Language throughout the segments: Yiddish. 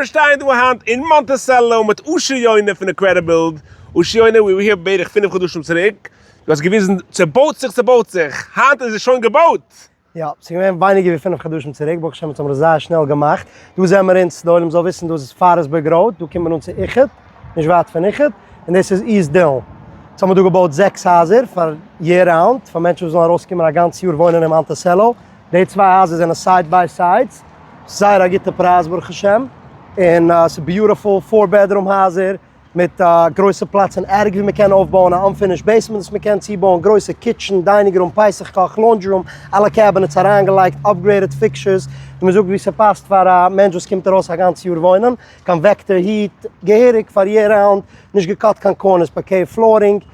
מיר שטייען דא היינט אין מאנטיסעלא מיט אשר יונה פון אינקרעדיבילד. אשר יונה, we were here בערך פינף חדשים צוריק, דו האסט געוויזן ס'בויט זיך ס'בויט זיך, היינט איז עס שוין געבויט! יא, ס'איז געווען ווייניגער ווי פינף חדשים צוריק, ברוך השם אונז האבן עס זייער שנעל געמאכט. דא זעמער אונז, די עולם זאל וויסן דאס איז פארעסבורג road, דא קומט מען אן צו איחוד, נישט ווייט פון איחוד, און דאס איז East Dillon. אונז האבן דא געבויט זעקס הייזער פאר year round, פאר מענטשן וואס ווילן ארויסקומען א גאנץ יאר וואוינען אין מאנטיסעלא. די צוויי הייזער זענען side by sides, זייער א גוטע פרייז ברוך השם, און ס'איז beautiful, four bedroom הייזער, מיט א גרויסע פלאץ אין attic ווי מ'קען אויפבויען א unfinished basement וואס מ'קען צובויען, גרויסע kitchen, dining room, פסח קאך, laundry room, אלע cabinets אריינגעלייגט, upgraded fixtures, ווי מ'זאגט ווי ס'פאסט פאר א מענטש וואס קומט ארויס א גאנץ יאר וואוינען, convector heat, געהעריג פאר year round, נישט גע cut קיין corners, parquet flooring,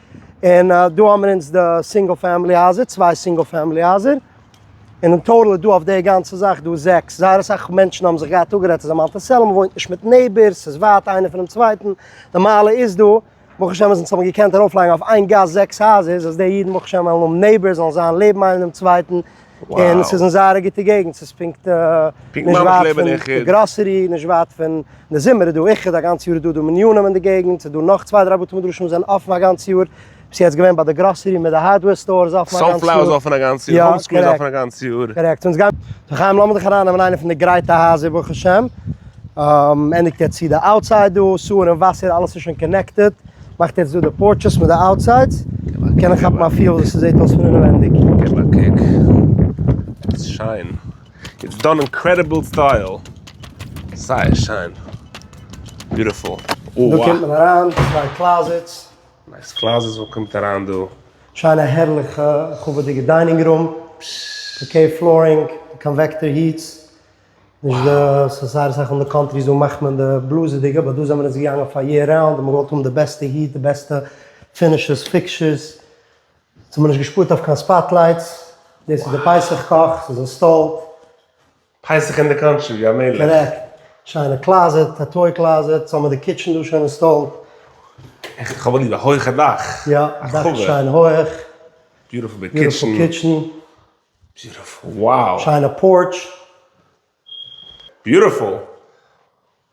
און דא האמיר אונז די single family הייזער, צוויי single family הייזער. און אין total איז דא אויף די גאנצע זאך דא זעקס, זייער אסאך מענטשן האבן זיך געהאט אפגערעדט אז אין מאנטיסעלא מען וואוינט נישט מיט neighbors, ס'איז ווייט איינער פונעם צווייטן, די מעלה איז דא, ברוך השם אז אונז האבן געקענט ארויפלייגן אויף איין גאס זעקס הייזער, אז די אידן ברוך השם וועלן האבן neighbors, זאלן זיין לעבן איינער דעם צווייטן, און ס'איז אין זייער א גוטע געגנט, ס'איז פונקט נישט ווייט פון די גראסערי, נישט ווייט פון, אין די זומער איז דא איחוד, א גאנץ יאר איז דא דא מנינים אין די געגנט, ס'איז דא נאך צוויי דריי בתי מדרשים וואס זענען אפן א גאנץ יאר. ביסט יעצט געווען ביי די גראסערי מיט די hardware store איז אפן א גאנץ יאר. Sunflower איז אפן א גאנץ יאר, Home Square איז אפן א גאנץ יאר. correct, אונז גיימ. סאו חיים לאמיר דיך ארייננעמען אין איינע פון די גרייטע הייזער ברוך השם. ענדיגט יעצט צו די outside דא, sewer און וואסער אלעס איז שוין connected. מאכט יעצט דא די porches מיט די outsides. קען איך כאפן א feel ווי ס'זעט אויס פון אינעווענדיג. געב א קוק. ס'איז שיין. It's done incredible style. זייער שיין. Beautiful. דא קומט מען אריין, צוויי closets. Nice closets וואס קומט אריין דא? שיינע הערליכע מכובד'יגע dining room, parquet flooring, convector heats, נישט די, ס'איז זייער אסאך אין די countries דא מאכט מען די בלאזעדיגע, but דא זעמיר אונז געגאנגען פאר year round, און מ'געוואלט האבן די בעסטע heat, די בעסטע finishes, fixtures, ס'האט מען נישט געשפארט אויף קיין spotlights, דאס איז די פסח קאך, ס'איז installed. פסח אין די country ווי א מלך. Correct. שיינע closet, א toy closet, סאו האמיר די kitchen דא שוין installed. איך האב ליב א הויכע דאך. יא, דאך איז שיין הויעך. Beautiful big kitchen. Beautiful kitchen. Beautiful, wow. שיינע porch. Beautiful.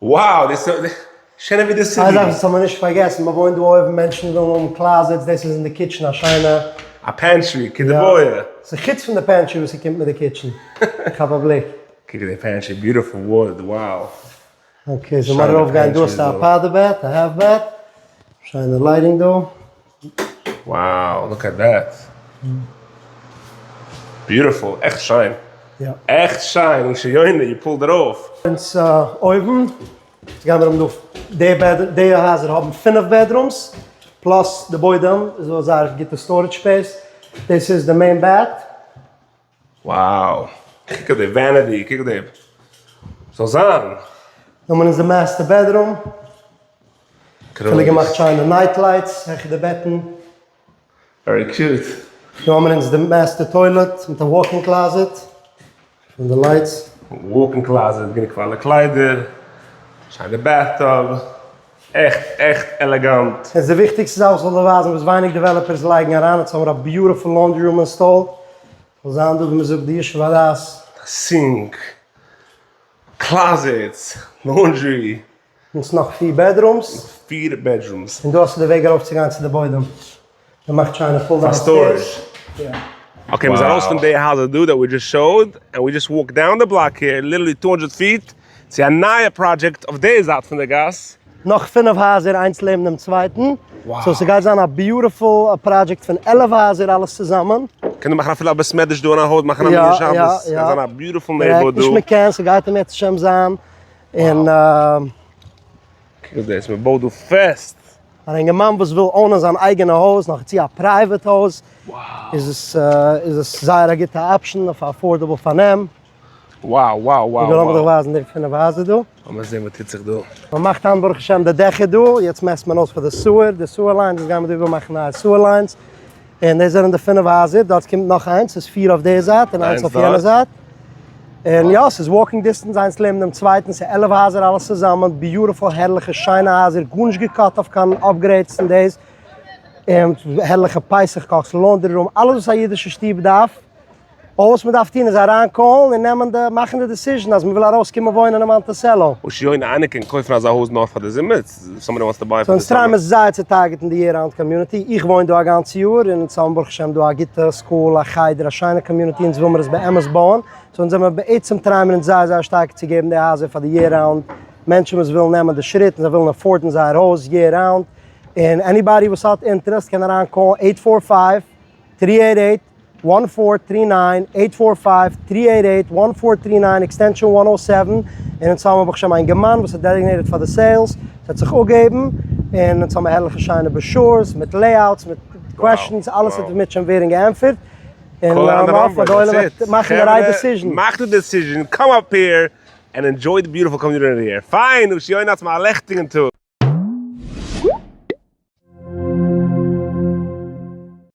Wow, דאס איז שענער ווי די city. איין זאך וואס האט מען נישט פארגעסן, מען וואוינט דא אויבן, מענטשן ווילן האבן closets, דאס איז אין די kitchen א שיינע. א pantry, כדבעי. ס'איז חוץ פון די pantry וואס ס'קומט מיט די kitchen. כאפ א בליק. קוק די pantry, beautiful wood, wow. Okay, so מיר ארויף גיין, דא האסטו א powder bath, א half bath, שיינע lighting דא. Wow, look at that. Beautiful, עכט שיין. עכט שיין, אשר יונה, you pulled it off. אונז אויבן, גיימיר האבן דא, די bed, די הייזער האבן פינף bedrooms, plus די בוידעם איז דא זייער גוטע storage space, דאס איז די main bath. Wow, קוק אויף די vanity, קוק אויף די, זאל זיין. נאכדעם איז די master bedroom. אפילו געמאכט שיינע night lights העכער די בעטן. Very cute. דא האבן מיר אונז די master toilet מיט א walk-in closet פון די lights. Walk-in closet, גענוג פאר אלע קליידער, שיינע bathtub, עכט עכט עלעגאנט. עס איז די וויכטיגסטע זאך וואס איך זאל דיר ווייזן וואס ווייניג developers לייגן אריין, אונז האבן מיר א beautiful laundry room installed, זאל זיין דא ווי מען זאגט די ישוב הדעת. א sink, closets, laundry. און ס'איז נאך פיר bedrooms. נאך פיר bedrooms. און דא האסטו די וועג ארויף צו גיין צו די בוידעם. מען מאכט שיינע pull down stairs. Okay, מ'איז ארויס פון די הייזער דא that we just showed, and we just walk down the block here, literally 200 feet, צו א נייע פראדזשעקט אויף די זייט פון די גאס. נאך פינף הייזער איינס לעבן דעם צווייטן. So ס'גייט זיין א beautiful project פון 11 הייזער אלעס צוזאמען. קען מען מאכן אפילו א בית מדרש דא אין א הויז, מאכן א מנין שבת. ס'גייט זיין א beautiful neighborhood דא. נישט מ'קען, ס'גייט אם ירצה השם זיין. און קוק אויף דאס, מען בויט דא פעסט. פאר א אינגערמאן וואס וויל own ען זיין אייגענע הויז, נאך צו א private הויז, איז עס איז עס זייער א גוטע option אויף א affordable פארנעם. Wow wow wow. לאמיר דיך ווייזן די פינף הייזער דא. לאמיר זען וואס טוט זיך דא. מען מאכט היינט ברוך השם די דעכער דא, יעצט מעסט מען אויס פאר די sewer, די sewer lines, יעצט גייען מיר דא איבערמאכן נייע sewer lines. און דאס זענען די פינף הייזער, דארט קומט נאך איינס, ס'איז פיר אויף די זייט און איינס אויף יענע זייט. און יא, ס'איז walking distance איינס לעבן דעם צווייטן, ס'איז 11 הייזער אלעס צוזאמען, beautiful הערליכע שיינע הייזער, גארנישט גע cut אויף קיין upgrades און דאס, און הערליכע פסח קאכס, laundry room, אלעס וואס א אידישע שטוב דארף. All וואס מען דארף טון איז אריין call ן און נעמען די, מאכן די decision אז מען וויל ארויסקומען וואוינען אין מאנטיסעלא. און שוין איינער קען קויפן אזא הויז נאר פאר די זומער? Somebody wants to buy so פאר די אונז try ען summer? מיר זייער צו target ן די year round community, איך וואוין דא א גאנצע יאר און אונז האבן ברוך השם דא א גוטע school, א חדר, א שיינע community, אונז וויל מיר עס באמת בויען, so אונז זעמיר בעצם try ען מיר אונז זייער זייער שטארק צו געבן די הייזער פאר די year round מענטשן וואס ווילן נעמען די שריט און זיי ווילן afford ן זייער הויז year round, און anybody וואס האט interest קען אריין call ן eight four five three eight eight one four three nine, eight four five three eight eight one four three nine, extension one o seven, און אונז האבן ברוך השם א אינגערמאן וואס איז designated פאר די sales, ס'האט זיך אפגעבן, און אונז האבן הערליכע שיינע brochures מיט layouts מיט questions, אלעס וועט מיט שוין ווערן געענטפערט, און לאמיר האפן אז די עולם וועט מאכן די right decision. מאך די decision, come up here and enjoy the beautiful community here. פיין, און שיהיה נאך א לעכטיגן טאג.